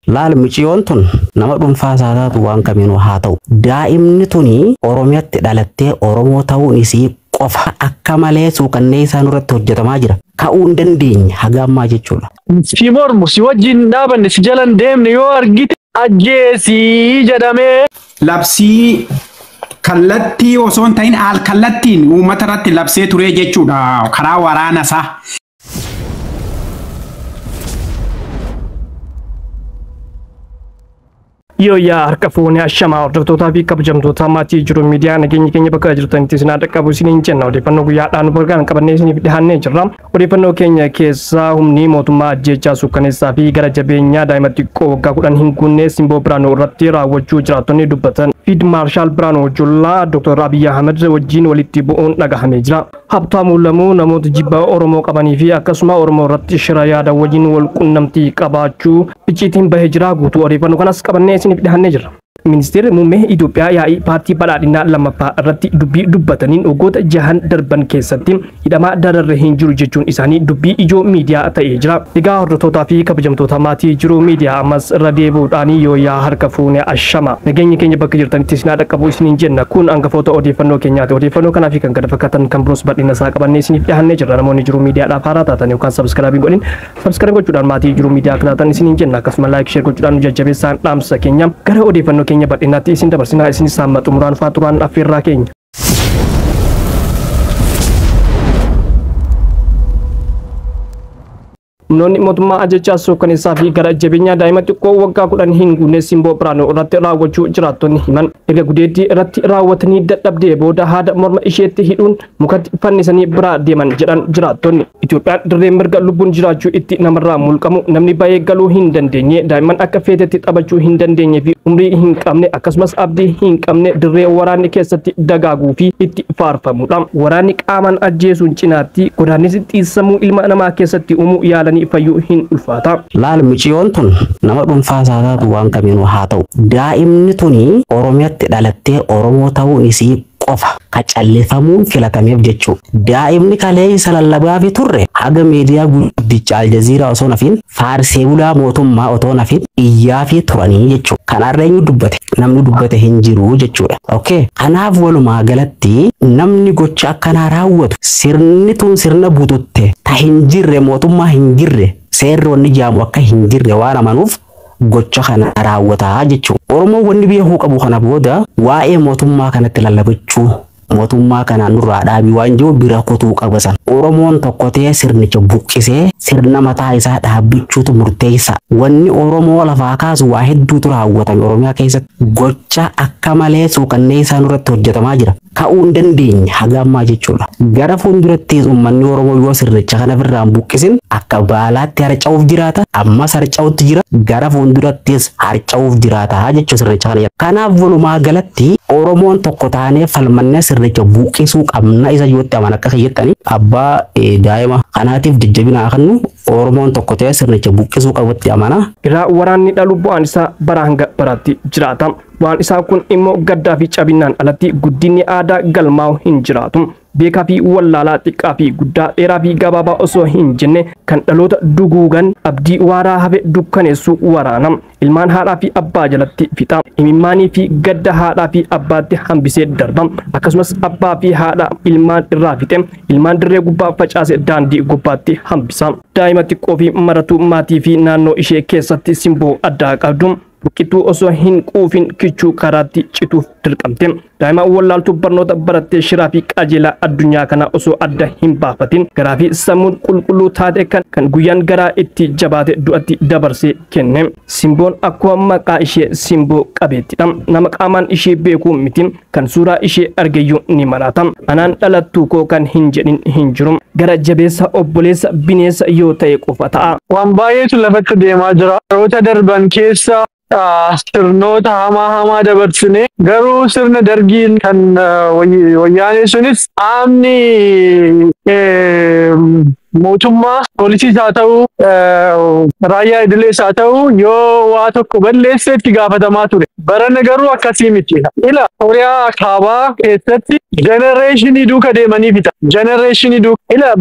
Laal, miciyoon tun nama dhuunfaa isaa taatu waan kamiinuu haa ta'u. Daa'imni tuni Oromiyaatti dhalattee Oromoo ta'uun isii qofa akka malee suukannee isaan irratti hojjetamaa jira. Ka'uu hin dandeenye haga ammaa jechuudha. Si mormu, si wajjin hin dhaabanne, si jala hin deemne yoo argite ajjeesii jedhamee. Labsii kallattii osoo hin ta'in al kallattiin uummata irratti labsee ture jechuudha karaa waraana isaa. Yooyyaa, harka fuunee, ashamaa hordoftootaa fi kabajamtoota maatii Jiru Miidiyaa, nageenya keenya bakka jirtanitti isin haa qabu isiniin jenna. Odeeffannoo guyyaadhaan bargaan qabannee isiniif dhiyaannee jirra. Odeeffannoo keenya keessaa, humni mootummaa ajjeechaa suukkaneessaa fi gara jabeenyaa daa'ima xiqqoo waggaa 10 hin guunne Simboo Biraanuu irratti raawwachuu jiraattonni dubbatan. Fiid Maarshaal Biraanuu Jullaa Dr. Abiyyi Ahmed wajjin walitti bu'uun dhagahamee jira. Habtaamuu Lamuu namoota jibba Oromoo qabanii fi akkasuma Oromoo irratti shira yaada wajjin wal qunnamtii qabaachuu icciitiin bahee jira. Guutuu odeeffannoo kanas qabannee isiniif dhiyaannee jirra. Ministeerri muummee Itoophiyaa yaa'ii paartii badhaadhinaa lammaffaa irratti dubbii dubbataniin waggoota 6n darban keessatti hidhamaa dararre hin jiru jechuun isaanii dubbii ijoo miidiyaa ta'ee jira. Egaa hordoftootaa fi kabajamtoota maatii Jiru Miidiyaa, ammas irra deebi'uudhaan yooyyaa, harka fuune, ashama. Nageenyi keenya bakka jirtanitti isin haa dhaqqabu isiniin jenna. Kun hangafoota odeeffannoo keenyaati. Odeeffannoo kanaa fi kan kana fakkaatan kan biroos bal'ina isaa qabannee isiniif dhiyaannee jirra. Namoonni Jiru Miidiyaadhaaf haaraa taatan yookaan subscribe godhin, subscribe gochuudhaan maatii Jiru Miidiyaa akka taatan isiniin jenna. Akkasuma like, share gochuudhaan nu jajjabeessaan dhaamsa keenya. Gara odeeffannoo keenya bal'inaatti isin dabarsinaa, isinis hamma xumuraan faa turaan affeerraa keenya. Humnoonni mootummaa ajjechaa suukkaneessaa fi gara jabeenyaa daa'ima xiqqoo waggaa 10 hin guunne Simboo Biraanuu irratti raawwachuu jiraattonni himan. Erga gudeeddii irratti raawwatanii dadhabdee booda haada morma isheetti hidhuun mukatti fannisanii biraa deeman jedhan jiraattonni. Itoophiyaan dirree mirga lubbuun jiraachuu itti namarraa mulqamu, namni baay'ee galuu hin dandeenye, daa'imman akka feetetti taphachuu hin dandeenye fi umrii hin qabne akkasumas abdii hin qabne, dirree waraanni keessatti dagaaguu fi itti faarfamudha. Waraanni qaamaan ajjeesuun cinaatti godaannisi xiissamuu ilma namaa keessatti uumuu yaalanii fayyuu hin ulfaata. Laal, miciyoon tun nama dhuunfaa isaa taatu waan kamiinuu haa ta'u. Daa'imni tuni Oromiyaatti dhalattee Oromoo ta'uun isii qofa ka callifamuun filatameef jechuudha. Daa'imni kalee isa lallabaa fi turre haga miidiyaa guddicha Aljaziiraa osoo nafin, faarsee bulaa mootummaa otoo nafin iyyaa fi turanii jechuudha. Kanarra eenyu dubbate? Namni dubbate hin jiru jechuudha. Okay. Kanaaf walumaa galatti namni gocha akkanaa raawwatu, sirni tun sirna bututte ta hin jirre, mootummaa hin jirre, seerri wanni jaamu akka hin jirre waan amanuuf gocha kana raawwataa jechuudha. Oromoon wanni beekuu qabu, kana booda waa'ee mootummaa kanatti lallabachuu, mootummaa kanaan nurraa dhaabii waan jiru bira kutuu qaba sana. Oromoon tokko ta'ee sirnicha buqqisee sirna mataa isaa dhaabbachuutu murteessa. Wanni Oromoo lafaa kaasu waa hedduutu raawwatame Oromiyaa keessatti. Gocha akka malee suukannee isaan irratti hojjetamaa jira. Ka'uu hin dandeenye haga ammaa jechuudha. Gara fuuldurattis uummanni Oromoo yoo sirnicha kana birraan buqqisin akka baalaatti harca'uuf jiraata. Ammas harca'utti jira. Gara fuuldurattis harca'uuf jiraata jechuudha sirnicha kana. Kanaaf walumaa galatti Oromoon tokko taanee falmannee sirnicha buqqisuu qabna isa yootti aman akka jettani abbaa daa'ima kanaatiif jajjabina kennu. Oromoon tokko ta'ee sirnicha buqqisuu qabutti amana. Irraa waraanni dhalu bu'aan isaa bara hanga baraatti jiraata. Bu'aan isaa kun immoo gaddaa fi cabinnaan alatti guddinni aadaa galmaa'u hin jiraatu. Beekaa fi wallaalaa, xiqqaa fi guddaa, dheeraa fi gabaabaa osoo hin jenne kan dhaloota duguugan, abdii waaraa hafe dukkaneessu waraana. Ilmaan haadhaa fi abbaa jalatti fixa. Imimmaanii fi gadda haadhaa fi abbaatti hambisee darba. Akkasumas abbaa fi haadha ilmaan irraa fixe, ilmaan dirree gubbaa facaase daandii gubbaatti hambisa. Daa'ima xiqqoo fi maratu maatii fi naannoo ishee keessatti simboo addaa qabdu. Burqituu osoo hin quufin kichuu karaatti cituuf dirqamte. Daa'ima wallaaltuu barnoota barattee shiraa fi qajeelaa addunyaa kana osoo adda hin baafatin garaa fi sammuun qulqulluu taate kan guyyaan garaa itti jabaate du'atti dabarsee kenne. Simboon akkuma maqaa ishee simboo qabeettidha. Nama qaamaan ishee beekuu miti, kan suuraa ishee argeyyuu ni maraata. Anaan dhalattuu koo kan hin jedhin hin jiru. Gara jabeessa obboleessa bineensa yoo ta'e qofa ta'a. Waan baay'eetu lafatti deemaa jira. Yeroota darban keessa sirnoota hamaa hamaa dabarsine, garuu sirna dargiin kan wayyaanee sunis qaamni mootummaa Poolisiis haa ta'u, raayyaa idilees haa ta'u, yoo waa tokko balleesse itti gaafatamaa ture. Barana garuu akkasii miti. Ila Kooriyaa Kaabaa keessatti generation duuka deemanii fita. Generation duuka. Ila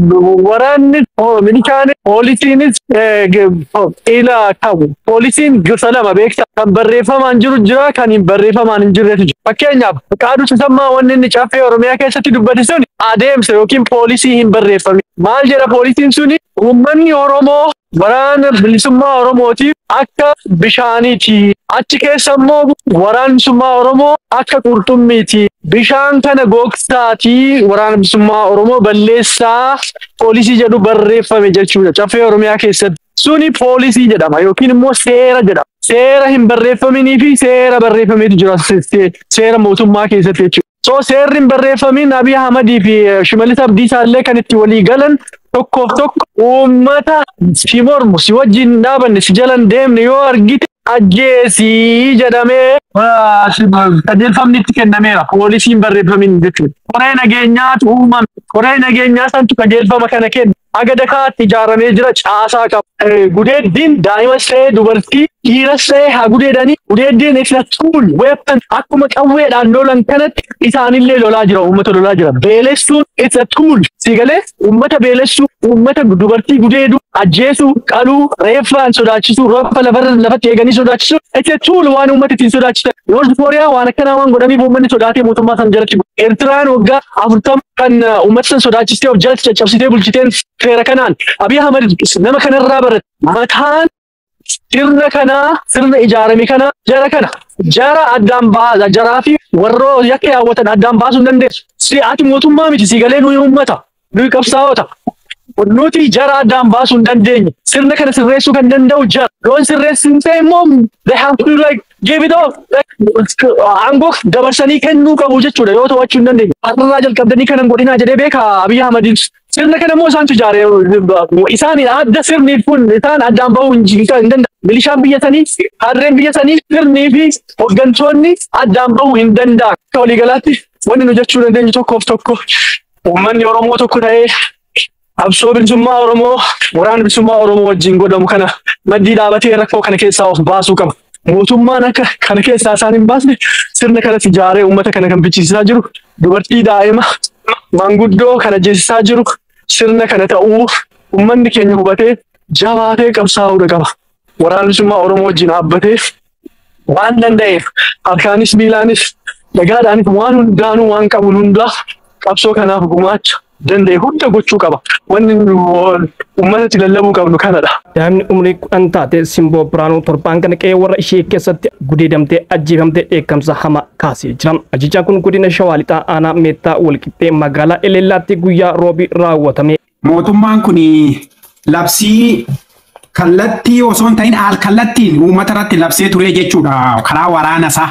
waraanni, milishaan, poolisiinis ila qabu. Poolisiin gosa lama beekta. Kan barreeffamaan jiru jira, kan hin barreeffamaan hin jirretu jira. Fakkeenyaaf, Fiqaaduu Tasammaa wanni inni Caffee Oromiyaa keessatti dubbate sun adeemsa yookiin poolisii hin barreeffamne. Maal jedha poolisiin suni? Uummanni Oromoo waraana bilisummaa Oromootiif akka bishaaniiti. Achi keessa immoo waraanni bilisummaa Oromoo akka qurxummiiti. Bishaan kana gogsaatii waraana bilisummaa Oromoo balleessaa poolisii jedhu barreeffame jechuudha. Caffee Oromiyaa keessatti. Suni poolisii jedhama yookiin immoo seera jedhama. Seera hin barreeffaminii fi seera barreeffameetu jira seera mootummaa keessatti jechuudha. So seerri hin barreeffamin Abiy Ahmadii fi Shimallis Abdiisaa illee kan itti walii galan tokkoof tokko uummata si mormu, si wajjin hin dhaabanne, si jala hin deemne yoo argite ajjeesii jedhamee qajeelfamni itti kennameera. Poolisiin barreeffamin jechuudha. Koree nageenyaatu uumame. Koree nageenyaa santu qajeelfama kana kenna. Haga dakaatti ijaaramee jira, caasaa qaba. Gudeeddiin daa'imas ta'ee dubartii, dhiiras ta'ee haa gudeedanii, gudeeddiin is a tool, weapon, akkuma qawweedhaan lolan kanatti isaanillee lolaa jira, uummata lolaa jira. Beelessuun it's a tool. Si galee uummata beelessuu, uummata dubartii gudeeduu, ajjeesuu, qaluu, reeffaan sodaachisuu, reeffa lafarra lafatti eeganii sodaachisuu, it's a tool waan uummata ittiin sodaachisan. North Kooriyaa waan akkanaa waan godhaniif uummanni sodaatee mootummaa san jalatti bu'e. Eertiraan waggaa 40 kan uummata san sodaachistee of jalatti caccabsitee bulchiteen seera kanaan. Abiy Ahmed nama kanarraa barate. Mataan sirna kanaa, sirna ijaarame kana, jara kana, jara addaan baasa, jaraa fi warroo yakka yaawwatan addaan baasuu hin dandeessu. Si ati mootummaa miti, si galee, nuyi uummata, nuyi qabsaa'ota. Nuti jara addaan baasuu hin dandeenye. Sirna kana sirreessuu kan danda'u jara. Yoon sirreessin ta'e immoo they have to like give it off. Like, aangoo dabarsanii kennuu qabu jechuudha yoo to'achuu hin dandeenye. Har'arraa jalqabdanii kanan godhinaa jedhee beeka Abiy Ahmedin. Sirna kana immoo isaantu ijaare. Isaan adda, sirni kun isaan addaan bahuu hin danda'u. Milishaan biyya sanii, harreen biyya sanii, sirnii fi hooggantoonni addaan bahuu hin danda'an. Akka waliigalaatti wanni nu jechuu dandeenyu, tokkoof tokko uummanni Oromoo tokko ta'ee qabsoo bilisummaa Oromoo waraana bilisummaa Oromoo wajjin godhamu kana maddii dhaabatee rakkoo kana keessaa of baasuu qaba. Mootummaan akka kana keessaa isaan hin baasne, sirna kanatti ijaaree uummata kana kan bichisiisaa jiru, dubartii, daa'ima, manguddoo kana jeessisaa jiru sirna kana ta'uu uummanni keenya hubatee jabaatee qabsaa'uu qaba. Waraana bilisummaa Oromoo wajjin dhaabbatee waan danda'eef harkaanis, miilaanis, dhagaadhaanis, waan hundaanuu, waan qabuun hundaa qabsoo kanaaf gumaacha danda'e hunda gochuu qaba. Wanni uummatatti lallabuu qabnu kanadha. Daa'imni umurii 10 taate Simboo Biraanuu torbaan kana qe'ee warra ishee keessatti gudeedamtee ajjeefamtee dheekkamsa hamaa kaasee jira. Ajjechaan kun godina Shawaa Lixaa, aanaa Meettaa Walqixxee, magaalaa Eleellaatti guyyaa Roobii raawwatame. Mootummaan kun labsii kallattii osoo hin ta'in al kallattiin uummata irratti labsee ture jechuudha karaa waraana isaa.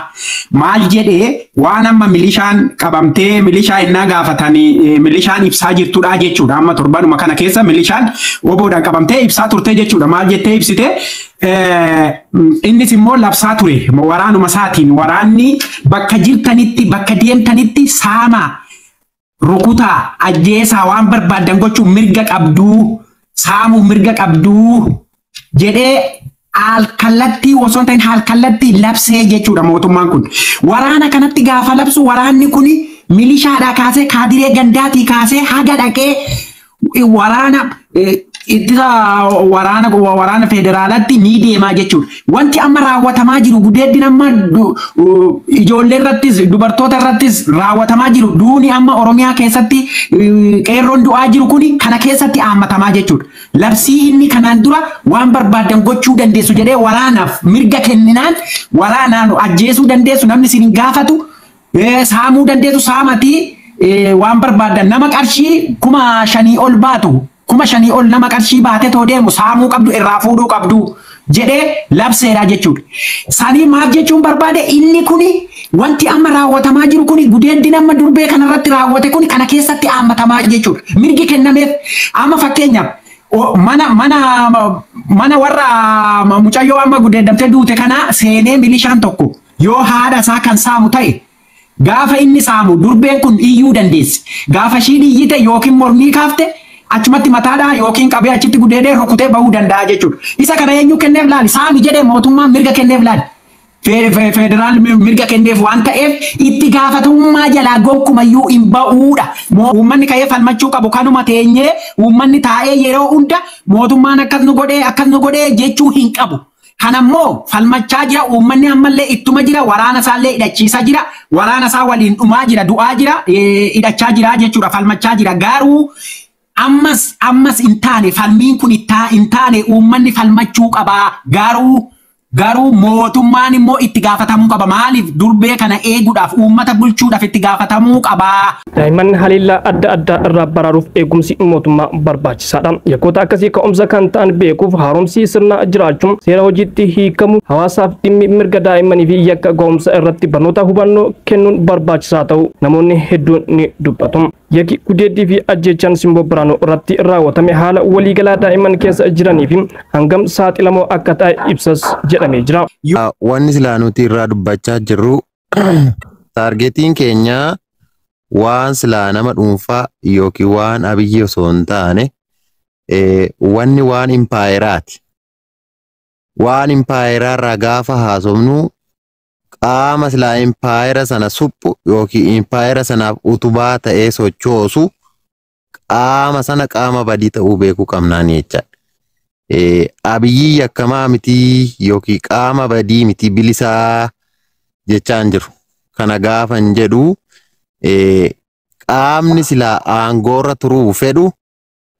Maal jedhee? Waan amma milishaan qabamtee milishaa innaa gaafatanii milishaan ibsaa jirtudha jechuudha. Amma torbanuma kana keessa milishaan oboodhaan qabamtee ibsaa turte jechuudha. Maal jettee ibsite? Innis immoo labsaa ture waraanuma isaatiin, waraanni bakka jirtanitti, bakka deemtanitti saamaa, rukutaa, ajjeesaa, waan barbaaddan gochuun mirga qabduu, saamuu mirga qabduu jedhee al kallattii osoo hin ta'in haal kallattii labsee jechuudha mootummaan kun. Waraana kanatti gaafa labsu, waraanni kun milishaadhaa kaasee, kaadiree gandaatii kaasee, haga dhaqee waraana ittisa waraana federaalatti ni deemaa jechuudha. Wanti amma raawwatamaa jiru, gudeeddin amma ijoollee irrattis dubartoota irrattis raawwatamaa jiru, duuni amma Oromiyaa keessatti qeerroon du'aa jiru kuni kana keessatti haammatamaa jechuudha. Labsii inni kanaan dura waan barbaadan gochuu dandeessu jedhee waraanaaf mirga kenninaan, waraanaan ajjeesuu dandeessu, namni isin hin gaafatu, saamuu dandeessu, saamatii waan barbaadan, nama qarshii 5,000 ol baatu, 5,000 ol nama qarshii baatee too deemu saamuu qabdu, irraa fuudhuu qabdu jedhee labseera jechuudha. Sanii maaf jechuun barbaade, inni kuni wanti amma raawwatamaa jiru kuni, gudeeddin amma durbee kanarratti raawwate kuni kana keessatti haammatamaa jechuudha. Mirgi kennameef. Amma fakkeenyaaf mana warra mucayyoo amma gudeeddamtee duute kana seenee milishaan tokko yoo haadha isaa kan saamu ta'e, gaafa inni saamu durbeen kun iyyuu dandeessi. Gaafa ishiin iyyite yookiin mormii kaafte Achumatti mataadhaa yookiin qabee achitti gudeedee rukutee bahuu danda'a jechuudha. Isa kana eenyu kenneef laali? Saami jedhee mootummaan mirga kenneef laali. Federaal mirga kenneef waan ta'eef itti gaafatamummaa jalaa gonkumayyuu hin ba'uudha. Uummanni ka'ee falmachuu qabu kanuma teenyee uummanni taa'ee yeroo hunda mootummaan akkas nu godhee akkas nu godhee jechuu hin qabu. Kanammoo falmachaa jira, uummanni ammallee ittuma jira, waraana isaallee hidhachiisaa jira, waraana isaa waliin dhumaa jira, du'aa jira, hidhachaa jira jechuudha, falmachaa jira. Garuu ammas hin taane, falmiin kun hin taane, uummanni falmachuu qabaa. Garuu mootummaan immoo itti gaafatamuu qaba. Maaliif durbee kana eeguudhaaf, uummata bulchuudhaaf itti gaafatamuu qabaa. Daa'imman haleellaa adda addaa irraa baraaruuf eegumsi mootummaa barbaachisaadha. Yakkoota akkasii ka'umsa kan ta'an beekuuf haaromsi sirna jiraachuun seera hojiitti hiikamu, hawaasaaf dhimmi mirga daa'immanii fi yakka ga'umsa irratti barnoota hubannoo kennuun barbaachisaa ta'u namoonni hedduun ni dubbatu. Yakki gudeeddii fi ajjeechaan Simboo Biraanuu irratti raawwatame haala waliigalaa daa'imman keessa jiranii fi hangam saaxilamoo akka ta'e ibsas jedhamee jira. Wanni silaa nuti irraa dubbachaa jirru, targetiin keenya waan silaa nama dhuunfaa yookiin waan Abiyyi osoo hin taane, wanni waan impaayeraati. Waan impaayeraa irraa gaafa haasofnu, qaama silaa impaayera sana suphu yookiin impaayera sanaaf utubaa ta'ee sochoosu, qaama sana qaama badii ta'uu beekuu qabnaan jechaadha. Abiyyi yakkamaa mitii yookiin qaama badii miti, bilisaa jechaan jiru. Kana gaafa hin jedhu, qaamni silaa aangoorra turuu fedhu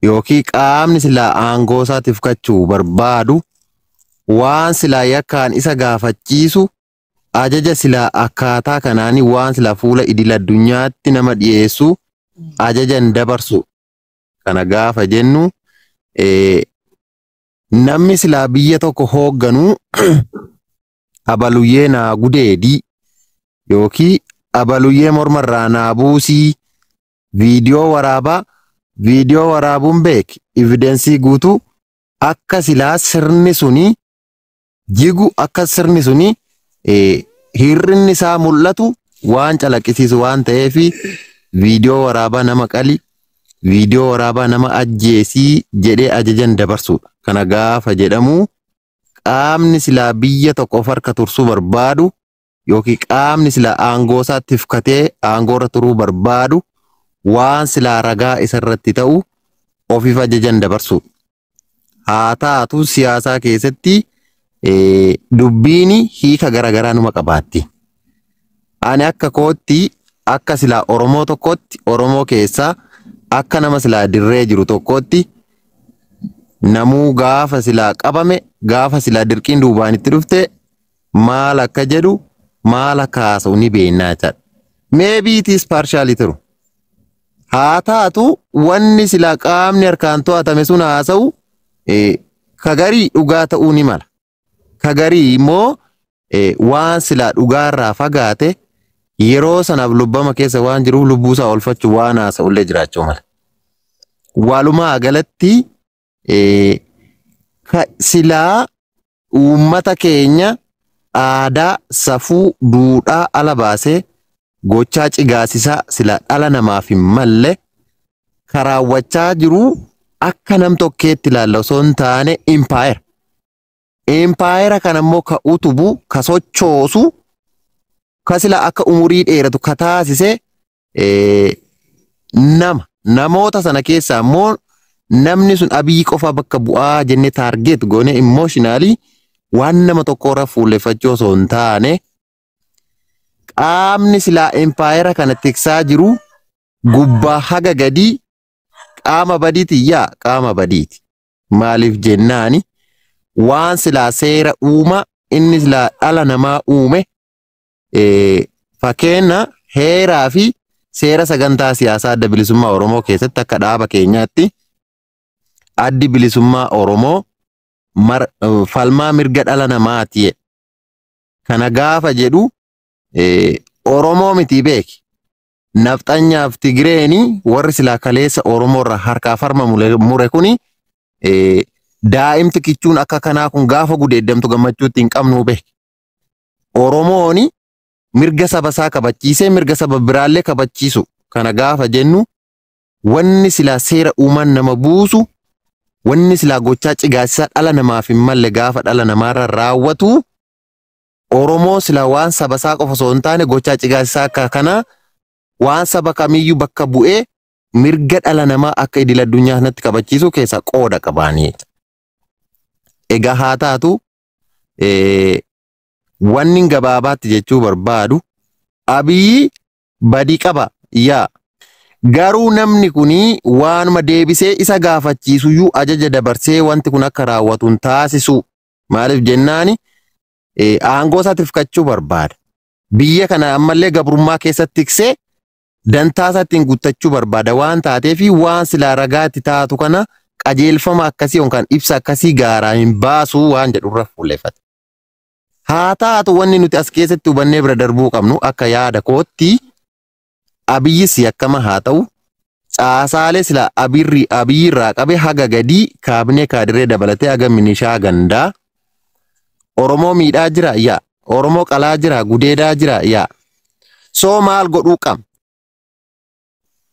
yookiin qaamni silaa aangoo isaatiif kachuu barbaadu, waan silaa yakkaan isa gaafachiisu, ajaja silaa akkaataa kanaanii waan silaa fuula idil addunyaatti nama dhiyeessu ajaja hin dabarsu. Kana gaafa jennu, namni silaa biyya tokko hoogganuu abaluyyee naa gudeedii yookiin abaluyyee mormarraa naa buusii viidiyoo waraabaa, viidiyoo waraabuun beek evidence guutuu akka silaa sirni suni jigu, akka sirni suni hir'inni isaa mul'atu waan calaqqisiisu waan ta'eef, viidiyoo waraabaa nama qali, viidiyoo waraabaa nama ajjeesii jedhee ajajan dabarsuudha. Kana gaafa jedhamu, qaamni silaa biyya tokko of harka tursuu barbaadu yookiin qaamni silaa aangoo isaatti fukatee aangoorra turuu barbaadu waan silaa ragaa isarratti ta'u ofiif ajajan dabarsuudha. Haa taatu, siyaasaa keessatti dubbiin hiika garaagaraa numa qabaatti. Ani akka kootti, akka silaa Oromoo tokkotti, Oromoo keessaa akka nama silaa dirree jiru tokkotti, namuu gaafa silaa qabame, gaafa silaa dirqiin duubaan itti dhufte, maal akka jedhu, maal akka haasa'u ni beennaa jechaadha. Maybe it is partially true. Haa taatu, wanni silaa qaamni harkaan to'atame sun haasa'u kagarii dhugaa ta'uu ni mala. Kagarii immoo waan silaa dhugaarraa fagaate, yeroo sanaaf lubbama keessa waan jiruuf lubbuusaa oolfachuu waan haasa'ullee jiraachuu mala. Walumaa galatti, silaa uummata keenya aadaa, safuu, duudhaa ala baasee gochaa cigaasisaa silaa dhala namaaf hin malle karaawwachaa jiru akka nam tokkeetti ilaalla osoo hin taane impaayera. Impaayera kana immoo ka utubu, ka sochoosu, ka sila akka umurii dheeratu ka taasise nama. Namoota sana keessaa immoo namni sun Abiyyi qofa bakka bu'aa jennee target goone emotionally waan nama tokkorra fuulleffachuu osoo hin taane, qaamni silaa impaayera kana tiksaa jiru gubbaa haga gadii qaama badiiti, yaa qaama badiiti. Maaliif jennaani, waan silaa seera uuma inni silaa dhala namaa uume, fakkeenya heeraa fi seera sagantaa siyaasaa Adda Bilisummaa Oromoo keessatti, akka dhaaba keenyaatti Addi Bilisummaa Oromoo falmaa mirga dhala namaati. Kana gaafa jedhu, Oromoo miti beeki. Nafxanyaaf Tigireeni warri silaa kaleessa Oromoo irraa harkaaf harma mure kuni, daa'imti kichuun akka kanaa kun gaafa gudeeddamtu gammachuutti hin qabnu beeki. Oromooni mirga saba isaa kabachiisee mirga saba biraallee kabachiisu. Kana gaafa jennu, Wanni silaa seera uumaan nama buusu, wanni silaa gochaa cigaasisaa dhala namaaf hin malle gaafa dhala namaarra raawwatu, Oromoo silaa waan saba isaa qofa osoo hin taane gochaa cigaasisaa akka kanaa waan saba kamiyyuu bakka bu'ee mirga dhala namaa akka idil addunyaa kanatti kabachiisuu keessaa qooda qabaanii. Egaa haa taatu, wanni gabaabaatti jechuu barbaadu, Abiyyi badii qaba yaa. Garuu namni kuni waanuma deebisee isa gaafachiisuyyuu ajaja dabarsee wanti kun akka raawwatu hin taasisu. Maaliif jennaani, aangoo isaa tifkachuu barbaada. Biyya kana ammallee gabrummaa keessatti tiksee dantaa isaa ittiin guuttachuu barbaada waan taateef, waan silaa ragaa itti taatu kana qajeelfama akkasii yookaan ibsa akkasii gaaraa hin baasuu waan jedhurra fuulleffate. Haa taatu, wanni nuti as keessatti hubannee bira darbuu qabnu, akka yaada kootti, Abiyyis yakkama haa ta'u, caasaalee sila abirri Abiyyirraa qabe haga gadii kaabinee kaadiree dabalatee haga minishaa gandaa Oromoo miidhaa jira yaa, Oromoo qalaa jira, gudeedaa jira yaa. Soo maal godhuu qabna?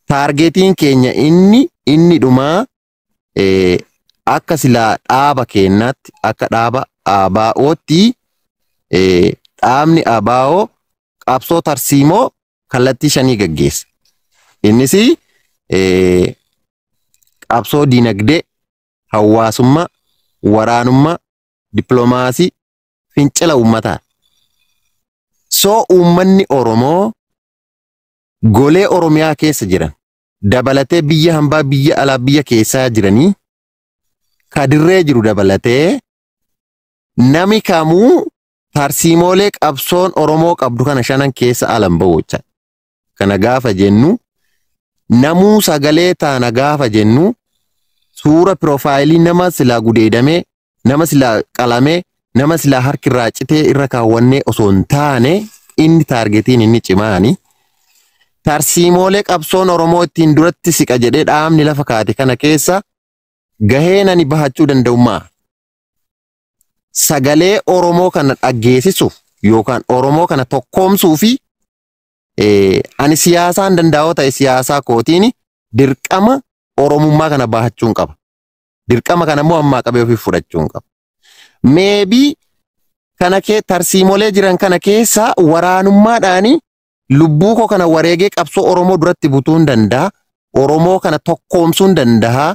Targetiin keenya inni dhumaa, akka silaa dhaaba keenyaatti, akka dhaaba ABO'tti, dhaabni ABO qabsoo tarsiimoo kallattii shanii gaggeessa. Innis qabsoo diinagdee, hawaasummaa, waraanummaa, dippiloomaasii, fincila uummataa. Soo uummanni Oromoo golee Oromiyaa keessa jiran dabalatee biyya hambaa, biyya alaa, biyya keessaa jiranii kadirree jiru dabalatee nami kamuu tarsiimoolee qabsoon Oromoo qabdu kana shanan keessa alan ba'u jecha. Kana gaafa jennu, namuu sagalee taana gaafa jennu, suura profile nama silaa gudeedamee, nama silaa qalamee, nama silaa harki irraa citee irra kaawwannee osoo hin taane, inni targetiin inni cimaani. Tarsiimoolee qabsoon Oromoo ittiin duratti siqa jedhee dhaabni lafa kaate kana keessa gaheen ani bahachuu danda'ummaa. Sagalee Oromoo kana dhaggeessisuuf yookaan Oromoo kana tokkoomsuu fi ani siyaasaan danda'oo ta'e siyaasaa kootiin dirqama Oromummaa kana bahachuun qaba. Dirqama kana immoo ammaa qabee ofii fudhachuun qaba. Maybe kana kee tarsiimolee jiran kana keessa waraanummaadhaani lubbuu koo kana wareegee qabsoo Oromoo duratti butuu hin danda'a. Oromoo kana tokkoomsuu hin danda'a.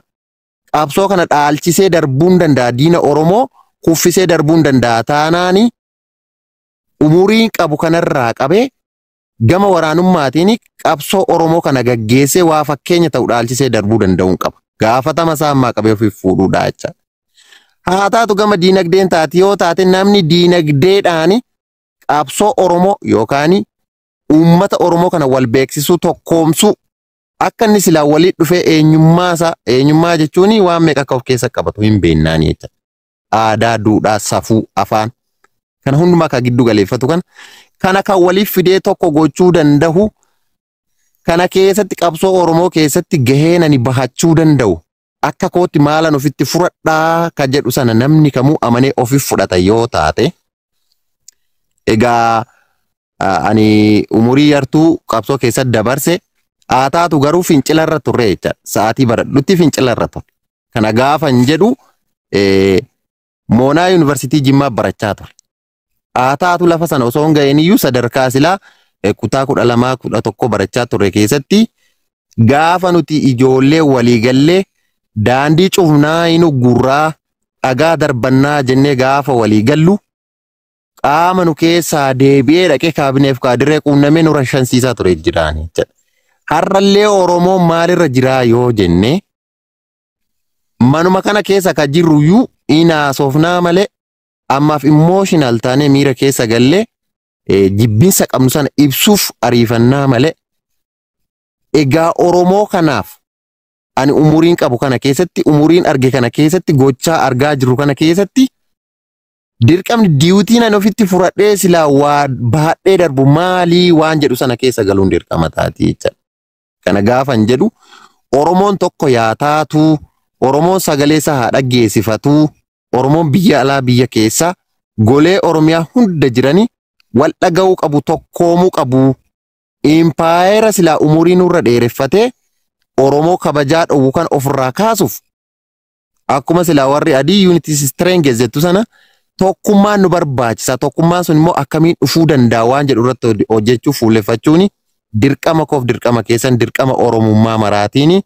Qabsoo kana dhaalchisee darbuu hin danda'a. Diina Oromoo kuffisee darbuu hin danda'a. Taanaani umuriin qabu kanarraa qabee gama waraanummaatiin qabsoo Oromoo kana gaggeessee waa fakkeenya ta'u dhaalchisee darbuu danda'uun qaba. Gaafatama isaa ammaa qabee ofii fuudhuudha jecha. Haa taatu, gama diinagdeen taate yoo taate, namni diinagdeedhaan qabsoo Oromoo yookaan uummata Oromoo kana wal beeksisuu, tokkoomsuu, akka inni silaa walii dhufee eenyummaa isaa, eenyummaa jechuun waan meeqa akka of keessa qabatu hin beeknaani jecha. Aadaa, duudhaa, safuu, afaan kana hundumaa kan giddu galeeffatu kana kan waliif fidee tokko gochuu danda'u, kana keessatti qabsoo Oromoo keessatti gaheen ani bahachuu danda'u akka kootti maalan ofitti fudhadhaa ka jedhu sana namni kamuu amanee ofiif fudhata yoo taate, egaa ani umurii yartuu qabsoo keessatti dabarse haa taatu, garuu fincilarra turre jecha. Sa'aatii baradhutti fincilarra ture. Kana gaafa hin jedhu, moonaa yuunivarsiitii Jimmaa barachaa ture. Haa taatu, lafa sana osoo hin ga'in iyyuu sadarkaa silaa kutaa 12, 11 barachaa turre keessatti gaafa nuti ijoollee waliigallee daandii cufnaa, hin uggurraa, dhagaa darbannaa jennee gaafa waliigallu, qaama nu keessaa deebi'ee dhaqee kaabineef kaadiree quunnamee nu rashansiisaa ture jiraani jedha. Har'allee Oromoon maalirra jiraa yoo jenne, manuma kana keessa ka jirruyyuu inaasofnaa malee ammaaf emotional taanee miira keessa gallee jibbinsa qabnu sana ibsuuf ariifannaa malee, egaa Oromoo kanaaf ani umuriin qabu kana keessatti, umuriin arge kana keessatti, gochaa argaa jiru kana keessatti, dirqamni dutyiin ani ofitti fudhadhee silaa waa baadhee darbu maalii waan jedhu sana keessa galuun dirqama taati jechaadha. Kana gaafan jedhu, Oromoon tokko yaa taatu, Oromoon sagalee isaa haa dhaggeessifatu, Oromoon biyya alaa, biyya keessaa, golee Oromiyaa hunda jiranii wal dhaga'uu qabu, tokkoomuu qabu. Impaayera silaa umurii nurra dheereffatee Oromoo kabajaa dhowwu kan ofirraa kaasuuf, akkuma silaa warri adii "unity strength" jettu sana, tokkummaan nu barbaachisa. Tokkummaan sun immoo akkamiin dhufuu danda'a waan jedhu irratti hojjechuuf fuulleffachuun dirqama koof, dirqama keessan, dirqama Oromummaa maraatiin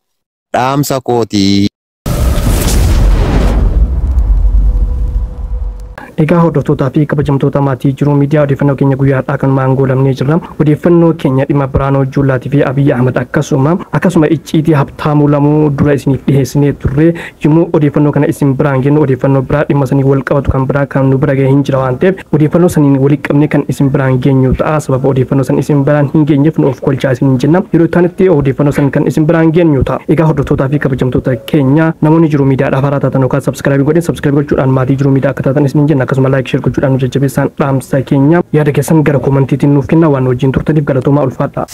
dhaamsa kooti. Egaa hordoftootaa fi kabajamtoota maatii Jiruu Miidiyaa, odeeffannoo keenya guyyaadhaa kanumaan goolabnee jirra. Odeeffannoo keenya dhimma Biraanuu Juulaatii fi Abiyyi Ahmad akkasuma icciitii Habtaamuu Lamuu dura isiniif dhiyeessinee turre. Yommuu odeeffannoo kana isin biraan gennu, odeeffannoo biraa dhimma sanii wal qabatu kan biraa kan nu bira gahee hin jira waan ta'eef, odeeffannoo saniin walitti qabnee kan isin biraan geenyu ta'a. Sababa odeeffannoo san isin biraan hin geenyeef nu of kolchaa isin jenna. Yeroo itti odeeffannoo san kan isin biraan geenyu ta'a. Egaa hordoftootaa fi kabajamtoota keenya, namoonni Jiruu Miidiyaadhaaf haaraa taatan yookaan subscribe godhin, subscribe gochuudhaan maatii Jiruu Miidiyaa akka taatan isin jenna. Akkasuma like, share gochuudhaan nu jajjabeessaan dhaamsa keenya. Yaada keessan gara commentiitiin nuuf kenna. Waan wajjin turtaniif galatoomaa, ulfaadha.